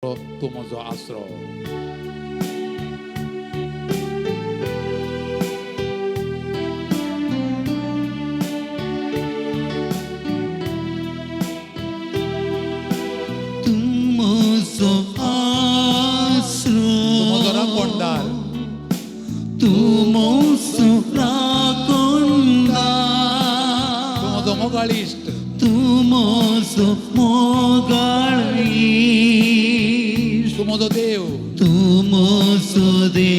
तूं म्हजो आसरो. तूं म्हजो आसरो, तूं म्हजो राखणदार, तूं म्हजो राखणदार, तूं म्हजो मोगाळ इश्ट, तूं म्हजो मोगाळ इश्ट, तूं म्हजो देव, तूं म्हजो देव,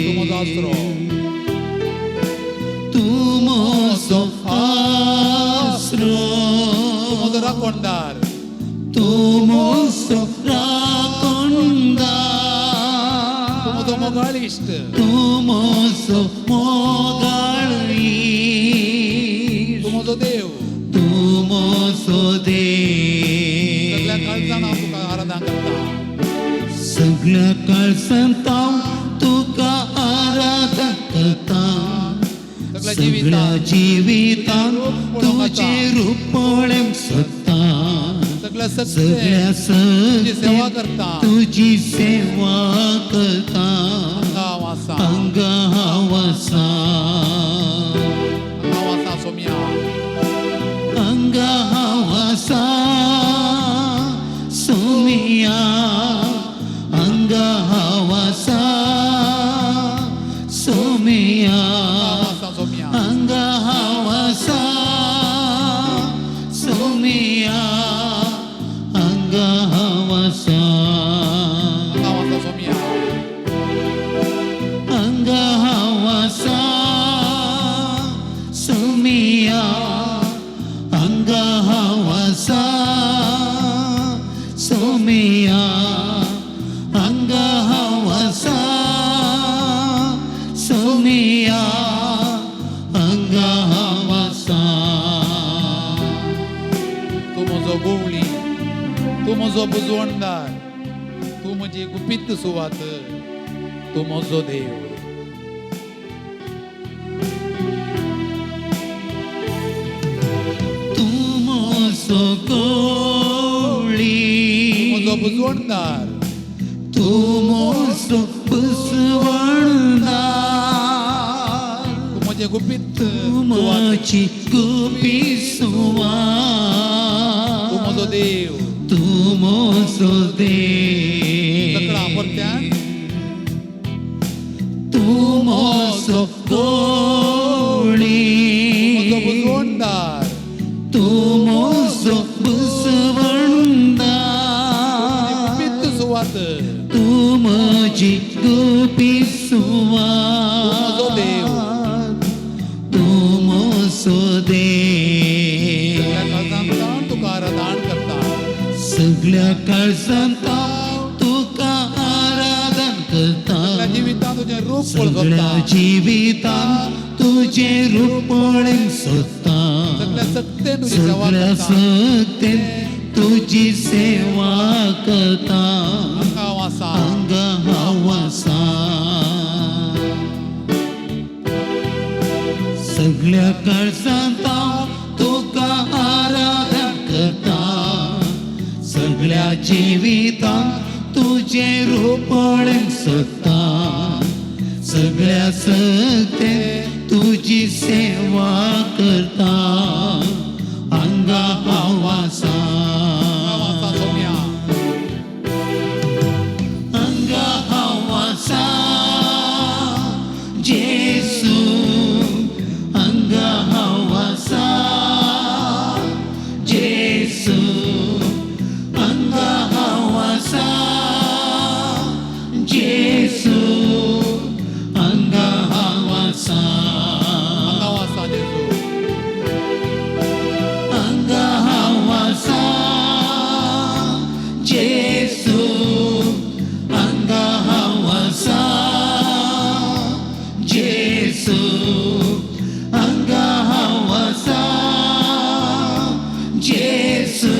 तूं म्हजो आसरो, तूं म्हजो आसरो, तूं म्हजो राखणदार, तूं म्हजो राखणदार, तूं म्हजो मोगाळ इश्ट, तूं म्हजो मोगाळ इश्ट, तूं म्हजो देव. तूं म्हजो देव. सगळ्या काळजान हांव तुका आराधना करता. सगळ्या काळजांत हांव तुका आराधना करता. सगळ्या सगळ्या जिवितान जिवितान तुजें रूप पळोवंक सोदता. सगळ्या सगळ्या सगळे तुजी सेवा सगळ्या करता. तुजी सेवा करता. हांगा हांव आसा, हांगा हांव आसा, हांगा हांव आसा सोम्या, हांगा हांव आसा सोमिया, हांगा हांव आसा सोमिया, हांगा हांव आसा सोम्या, हांगा हांव आसा सोमिया, हांगा हांव आसा, हांगा हांव आसा सोम्या, हांगा हांव आसा सोमिया, हांगा हांव आसा सोमिया, हांगा हांव आसा सोमिया, हांगा हांव आसा. तूं म्हजो गोवळी, तूं म्हजो बुजवणदार, तूं म्हजी गुपीत सुवात, तूं म्हजो देव. तूं म्हजो गोवळी, तूं म्हजो बुजवणदार, तूं म्हजो बुजवणदार, तूं म्हजें गुपीत तूं सुवात, म्हजी गुपीत सुवात, तूं म्हजो देव. तूं म्हजो देव. सगळ्या परत्यान तूं म्हजो गोवळी, तूं म्हजो बुजवणदार, तूं म्हजो बुजवणदार, गुपीत सुवात, तूं म्हजी गुपीत सुवात, म्हजो देव. तूं म्हजो देव. सगळ्या काळजान ताण तुका आराधन करता. सगळ्या काळजांत हांव तुका आराधन करता. सगळ्या जिवितान तुजें रूप सगळ्या पळोवता. जिवितान तुजें रूप पळोवंक सोदता. सगळ्या सक्तेन तुजी सेवा सगळ्या करता. सक्तेन तुजी सेवा करता. हांगा हांव आसा, हांगा हांव आसा. सगळ्या काळजांत हांव तुका आराधन करता. सगळ्या जिवितान तुजें रूप पळोवंक सोदता. सगळ्या सक्तेन तुजी सेवा करता. हांगा हांव आसा, हांगा हांव आसा सोम्या, हांगा हांव आसा जेसू, हांगा हांव आसा जेसू, हांगा हांव आसा जेसू, हांगा हांव आसा, हांगा हांव आसा जेजू, हांगा हांव आसा जेसू, हांगा हांव आसा जेसू, हांगा हांव आसा जेसू,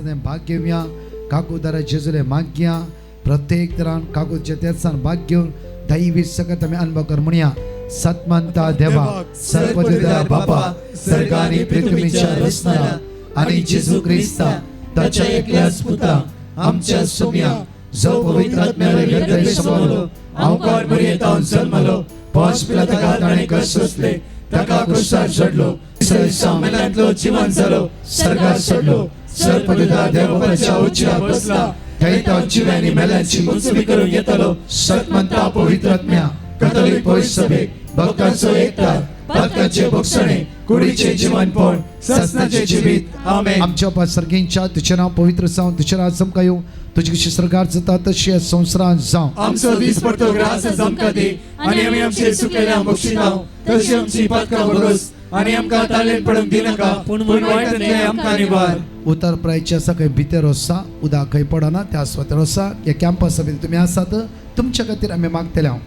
तेर्सांत भाग घेवया. काकुदारा जेजूले मागया प्रत्येक तरान काकूच्या तेर्सान भाग घेवन दैवी सकत आमी अनुभव कर म्हणया. सतमंता देवा सर्वदिदा बापा सर्गानी पृथ्वीच्या रचणारा आणि जेजू क्रिस्ता ताच्या एकल्याच पुता आमच्या सोम्या जो पवित्र आत्म्याला गर्भे समवलो अवकार मरियेतावन जल्मलो पांच पिलाताका ताणें कश्ट सोंसले ताका क्रुसार चडलो मेल्यांतलो जिवन जालो सर्गार चडलो सर्पदिदा देवबापाच्या उच्चार बसला थंय तो जिव्यांनी मेल्यांची मुंचवी करून येतलो. सतमंता पवित्र आत्म्या कथोलिक पवित्र सभेक भक्तांचो एकता पातकांचे भोगसणे कुडीचे जीवनपण ससनाचे जिवीत. आमेन. आमच्या बापा सर्गींच्या तुझें नांव पवित्र जावं, तुझें राज आमकां येवं, तुजी कशी सरकार जाता तशी ह्या संवसारांत जावं. आमचो दीस पडतो ग्रास आमकां दी आनी आमी आमचे चुकलेल्या बक्षितां तशी आमची पातकां भोगस आनी आमकां तालेन पडूंक दिनाका पूण वायटांतलें आमकां निवार. उतर प्रायचे आसा खंय भितर आसा उदक खंय पडना त्या सुवातेर आसा. ह्या कॅम्पसा भितर तुमी आसात तुमच्या खातीर आमी मागतले हांव.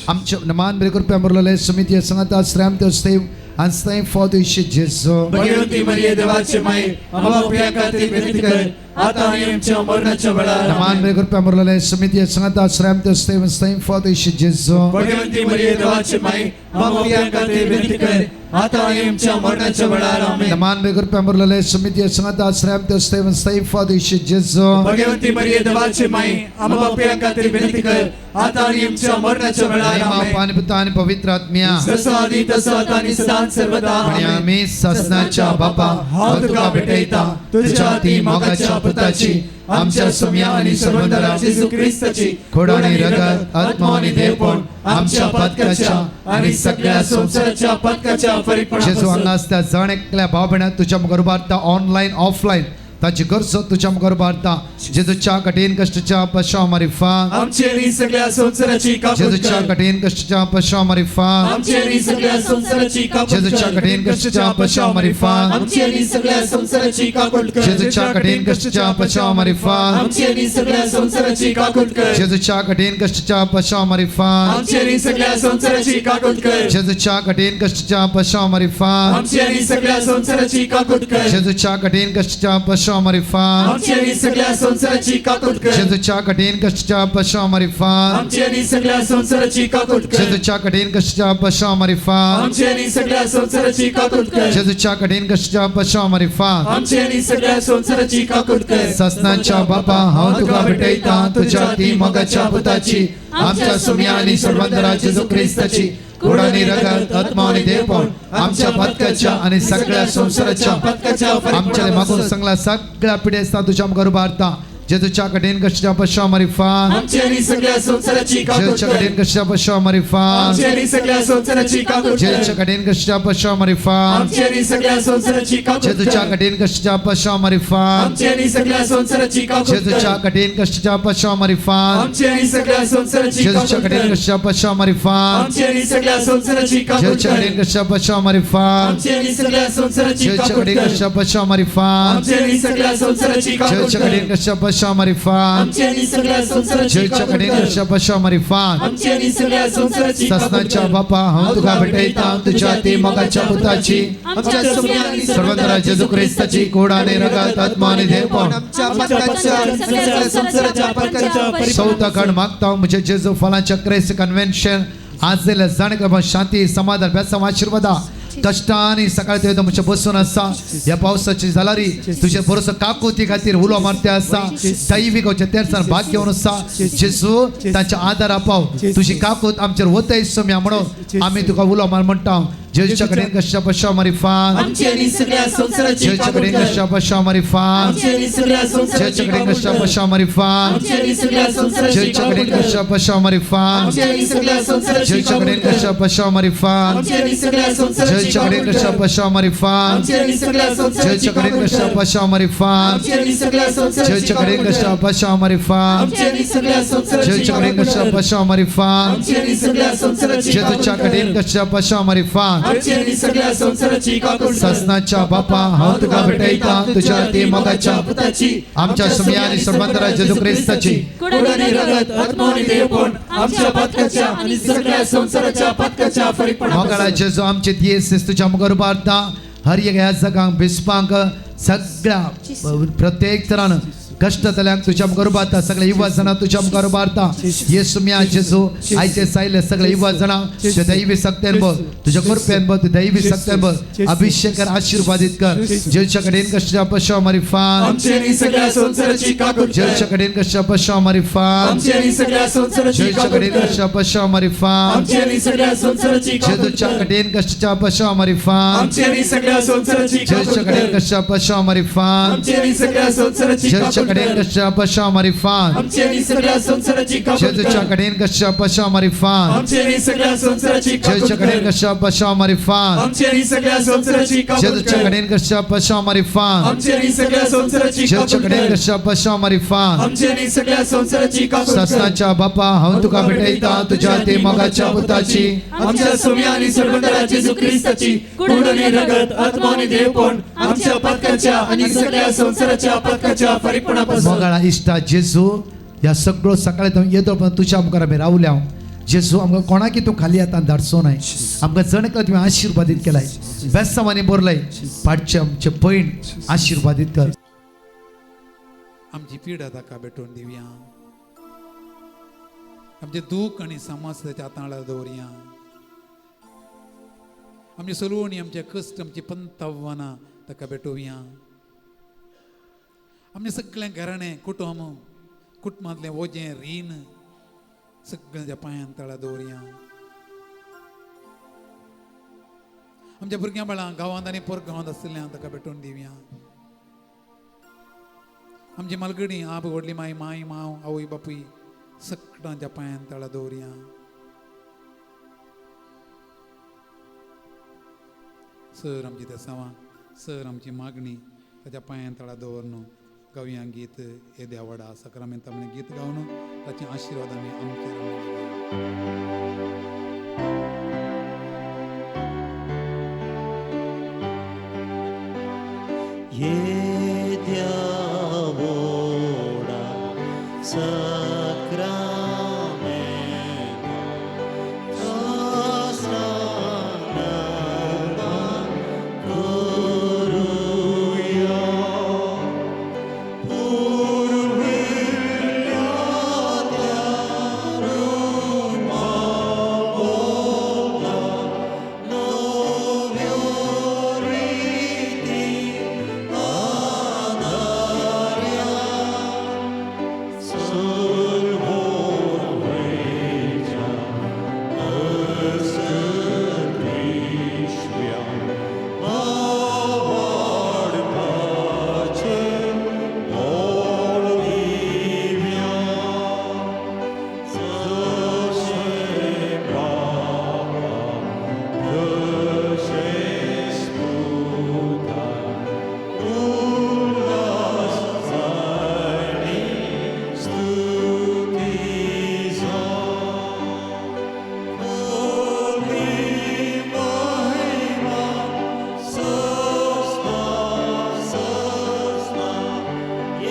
आमच्या मान बरे कृपया मुरलेले समिती सांगता श्राम देव आनी फॉद जेजू. भगवती मरिये देवाचे माई आम्हा पाप्यां खातीर विनंती कर आता आनी आमच्या मरणाच्या वेळार. मान बरे कृपया मुरलेले समिती सांगता श्राम देव फॉद जेजू. भगवती मरिये देवाचे माई आम्हा पाप्यां खातीर विनंती कर आता आनी आमच्या मरणाच्या वेळार. आमेन. मान बरे कृपया मुरलेले समिती सांगता श्राम देव फॉद जेजू. भगवती मरिये देवाचे माई आम्हा पाप्यां खातीर विनंती कर आता आनी आमच्या मरणाच्या वेळार. आमेन. पाणी पुता आणि पवित्र आत्म्या जसो आदी तसो आता आनी सदां सर्वदा. आणि आमेन. आम्ही ससनाच्या बापा हांव तुका भेटयता तुझ्या ती मोगाच्या पुताची आमच्या सुम्या आनी सर्वंदरा जेजू क्रिस्ताची खोड आणि रगत आत्मा आणि देवपण आमच्या पातकाच्या आणि सगळ्या संवसाराच्या पातकाच्या जेजू फरीकपणापासून हांगा आसता जण एकल्या भाव भयणाक तुझ्या मुखार उबारता ऑनलायन ऑफलायन ताची गरजो तुझ्या मुखार उबारता. जेजूच्या कठीण कष्टाच्या पश्चाव मारिफा आमची आनी सगळ्या संवसाराची काकूट जेजूच्या कर. कठीण कष्टाच्या पश्चाव मारिफा आमची आनी सगळ्या संवसाराची काकूट जेजूच्या कर. कठीण कष्टाच्या पश्चाव मारिफा आमची आनी सगळ्या संवसाराची काकूट कर. जेजूच्या कठीण कष्टाच्या पश्चाव मारिफा आमची आनी सगळ्या संवसाराची काकूट कर. जेजूच्या कठीण कष्टाच्या पश्चाव मारिफा आमची आनी सगळ्या संवसाराची काकूट कर. जेजूच्या कठीण कष्टाच्या पश्चाव मारिफा आमची आनी सगळ्या संवसाराची काकूट कर. जेजूच्या कठीण कष्टाच्या पश्चाव मारिफा आमची आनी सगळ्या संवसाराची काकूट कर. जेजूच्या कठीण कष्टाच्या पश्चाव मारिफा आमची आनी सगळ्या संवसाराची काकूट कर. जेजूच्या कठीण कष्टाच्या पश्चाव मारिफा आमची आनी सगळ्या संवसाराची काकूट कर. जेजूच्या कठीण कष्टाच्या पश्चाव मारिफा आमची आनी सगळ्या संवसाराची काकूट कर. ससनाच्या बापा हांव तुका भेटयता तुझ्या ती मोगाच्या पुताची आमच्या सुम्या आणि सर्वंदरा जेजू क्रिस्ताची गोड आणि रगत आत्मा आणि देवपण आमच्या पातकाच्या आणि सगळ्या संसाराच्या पातकाच्या आमच्या मागून सांगला सगळ्या पिढ्या तुझ्या मुखार उबारता. जेजूच्या कठीण कष्टाच्या पश्चाव मारिफा आमची आनी सगळ्या संवसाराची काकूट जेजूच्या कर. कठीण कष्टाच्या पश्चाव मारिफा आमची आनी सगळ्या संवसाराची काकूट कर. जेजूच्या कठीण कष्टाच्या पश्चाव मारिफा आमची आनी सगळ्या संवसाराची काकूट जेजूच्या कर. कठीण कष्टाच्या पश्चाव मारिफा आमची आनी सगळ्या संवसाराची काकूट जेजूच्या कर. कठीण कष्टाच्या पश्चाव मारिफा आमची आनी सगळ्या संवसाराची जेजूच्या काकूट कठीण कर. कष्टाच्या पश्चाव मारिफा आमची आनी सगळ्या संवसाराची काकूट जेजूच्या कर. कठीण कष्टाच्या पश्चाव मारिफा आमची आनी सगळ्या संवसाराची जेजूच्या काकूट कठीण कर. कष्टाच्या पश्चाव मारिफा आमची आनी सगळ्या संवसाराची काकूट जेजूच्या कर. कठीण कष्टाच्या पश्चाव मारिफा आमची आनी सगळ्या संवसाराची जेजूच्या काकूट कठीण कर. कष्टाच्या पश्चाव मारिफा आमची आनी सगळ्या संवसाराची काकूट ससनाच्या कर. बापा हांव तुका भेटयता तुझ्या ती मोगाच्या पुताची आमच्या सुम्या आनी सर्वंतरा जेजू क्रिस्ताची कोड आणि रगत आत्मा आणि देवपण आमच्या पातकाच्या आणि सगळ्या संवसाराच्या पातकाच्या चौथा खंड मागता म्हणजे जेजू फलांच्या क्रेस कन्व्हेन्शन आज दिल्या जाण शांती समाधान बेसांव आशीर्वादा कष्टाने सकाळी ते तुमच्या बसून आसा. ह्या पावसाची जालारी तुझे भरोसो काकुती खातीर उलो मारते आसा. दैवीक तेरसान भाग घेवन आसा. जेजू तांच्या आदारा पाव तुझी काकूत आमचेर वतय सम्या म्हणून आमी तुका उलो मार म्हणटा. जेजूच्या कडेन कश्या पश्या मारिफा आमची आनी सगळ्या संवसाराची जेजूच्या काकूट कडेन कर. कश्या पश्या मारिफा आमची आनी सगळ्या संवसाराची जेजूच्या कडेन काकूट कश्या कर. पश्या मारिफा आमची आनी सगळ्या संवसाराची जेजूच्या काकूट कडेन कर. कश्या पश्या मारिफा आमची आनी सगळ्या संवसाराची जेजूच्या काकूट कडेन कर. कश्या पश्या मारिफा आमची आनी सगळ्या संवसाराची जेजूच्या कडेन काकूट कश्या कर. पश्या मारिफा आमची आनी सगळ्या संवसाराची जेजूच्या कडेन काकूट कश्या कर. पश्या मारिफा आमची आनी सगळ्या संवसाराची जेजूच्या कडेन काकूट कश्या कर. पश्या मारिफा आमची आनी सगळ्या संवसाराची जेजूच्या कडेन काकूट कश्या कर. पश्या मारिफा आमची आनी सगळ्या संवसाराची जेजूच्या काकूट कडेन कर. कश्या पश्या मारिफा आमची आनी सगळ्या संवसाराची काकूट कर. ससनाच्या बापा हांव तुका भेटयता तुझ्या ती मोगाच्या पुताची आमच्या सुम्या आणि सर्वंतरा जेजू क्रिस्ताची कोड आणि रगत आत्मा आणि देवपण आमच्या पातकाच्या आणि सगळ्या संवसाराच्या पातकाच्या फरीकपणापासून मोगाळा जेजू आमचे दियेस तुझ्या मुखार उबारता. हर एक ह्या जगांक बिस्पांक सगळ्या प्रत्येक तरान कश्ट जाल्यांक तुज्या मुखार उबारता, सगळे युवा जाणां तुज्या मुखार उबारता. येसू म्या जेजू आयचे सायले सगळे युवा जाणां तुज्या दैवी सक्त्यान बघ, तुज्या कृपेन बघ, तुज्या दैवी सक्त्यान बघ, अभिषेक कर, आशीर्वादित कर. जेजूच्या कडेन कश्ट पशा मारिफान, आमची आनी सगळ्या संवसाराची काकूट कर. जेजूच्या कडेन कश्ट पशा मारिफान, आमची आनी सगळ्या संवसाराची जेजूच्या काकूट कडेन कर. कश्ट पशा मारिफान, आमची आनी सगळ्या संवसाराची काकूट जेजूच्या कर. कडेन कश्ट पशा मारिफान, आमची आनी सगळ्या संवसाराची काकूट जेजूच्या कडेन कर. कश्ट पशा मारिफान, आमची आनी सगळ्या संवसाराची जेजूच्या काकूट कडेन कर. कश्ट पशा मारिफान, आमची आनी सगळ्या संवसाराची काकूट जेजूच्या कर. कडेन कश्ट पशा मारिफान, आमची आनी सगळ्या संवसाराची काकूट जेजूच्या कडेन कर. कश्ट पशा मारिफान, आमची आनी सगळ्या संवसाराची काकूट जेजूच्या कर. कडेन कश्ट पशा मारिफान, आमची आनी सगळ्या संवसाराची जेजूच्या काकूट कडेन कर. कश्ट पशा मारिफान. आमची आनी सगळ्या संवसाराची काकूट कर. सस्नाच्या बापा, हांव तुका भेटयता तुझ्या ते मोगाच्या पुताची, आमच्या सोम्या आणि सर्वंतरा जेजू ख्रिस्ताची कूड आणि रगत, आत्मा आणि देवपण आमच्या पातकाच्या आणि सगळ्या संवसाराच्या पातकाच्या फारीकपणापासून. मोगाळा इश्टा जेजू, ह्या सगळो सकाळी तूं येदो पण तुज्या मुखार आमी रावल्या. जेजू, आमकां कोणाकी तूं खाली आतां धाडचो नाय. आमकां जण एकल्या तुवें आशिर्वादीत केलाय, बेसांवांनी बरलाय, पाडचे आमचे पयण आशिर्वादीत कर. आमची पिडा ताका भेटोवन दिवया, आमचें दूख आनी समज ताच्या हाताळा दवरया, आमची सलवणी, आमचे कश्ट, आमची पंतव्वानां ताका भेटोवया. आमचें सगळें घराणें, कुटुंब, कुटुंबांतलें वजें, रीण सगळ्यांच्या पांयान तळा दवरया. आमच्या भुरग्यां बाळां गांवांत आनी परगांवांत आशिल्ल्यान ताका भेटोवन दिवया. आमची मालगडी, आप व्हडली माय, माय, माव, आवय, बापूय सगळ्यांच्या पांयान तळा दवरया. सर आमची देसावां, सर आमची मागणी ताच्या पांयान तळा दवर न्हू. गावया गीत येद्या व्हडा सक्रामेंत आमी गीत गावन ताचे आशिर्वाद आमी आमचेर येद्या व्हडा सक्रामेंता साष्टांग करुया, पुर्विल्ल्या त्या रुपाबोला नव्यो रिती आदार्या, सर्वोर्वेच्या अस्कर्विश्व्या बावाडपाचें बळ दिव्या, जशें बापा तशेंच पुता, उल्हास आनी स्तुती जावं. होली महिमा सस्ना सस्ना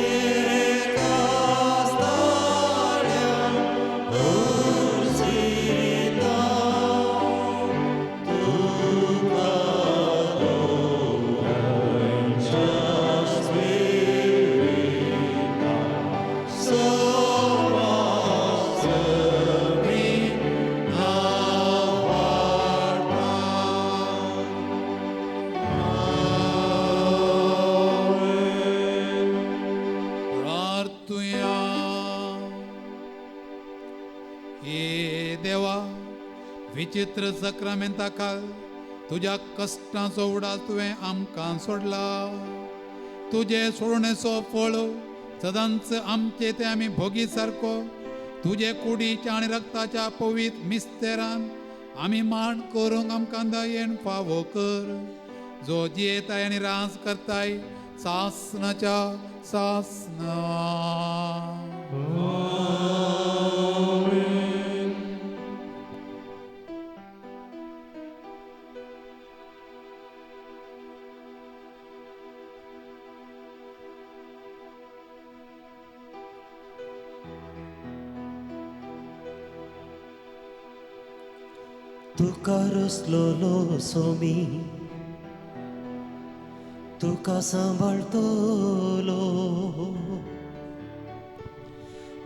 एका स्थान्या उर्सिता, तुका दोगांच्या स्पिरिता समासमी नावाडता. प्रार्थुया. हे देवा, विचित्र सक्रामेंता काल तुज्या कश्टांचो उडास तुवें आमकां सोडला. तुजे सोडणेचो फळ सदांच आमचे ते आमी भोगी सारको तुजे कुडीच्या आनी रक्ताच्या पवीत मिस्तेरान आमी माण करूंक आमकां दयेन फावो कर, जो जियेताय आनी राज करताय सासनाच्या सासना. तुका रसलोलो सोमी, तुका सांबाळटलो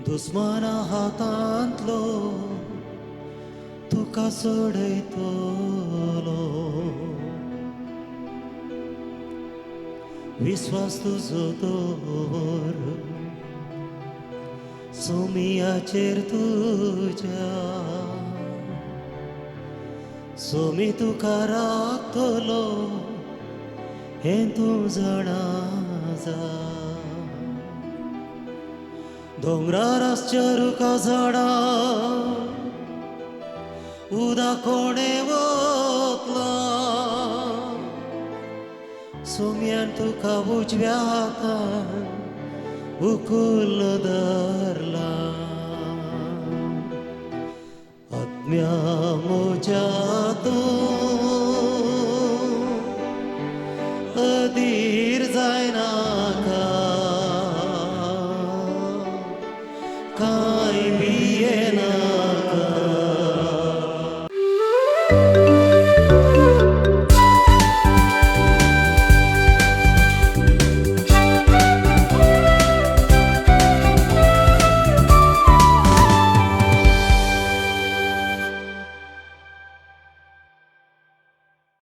दुस्माना हातांतलो तुका सोडयतलो विस्वास तुजो दवर सोमियाचेर तुज्या सोमी तुका राखतलो हें तूं जाणा जा दोंगरार आसच्या रुखा झाडां उदक कोणें वतलां सोम्यान तुका उजव्या हातान उकुल धरला आत्म्या म्हज्या.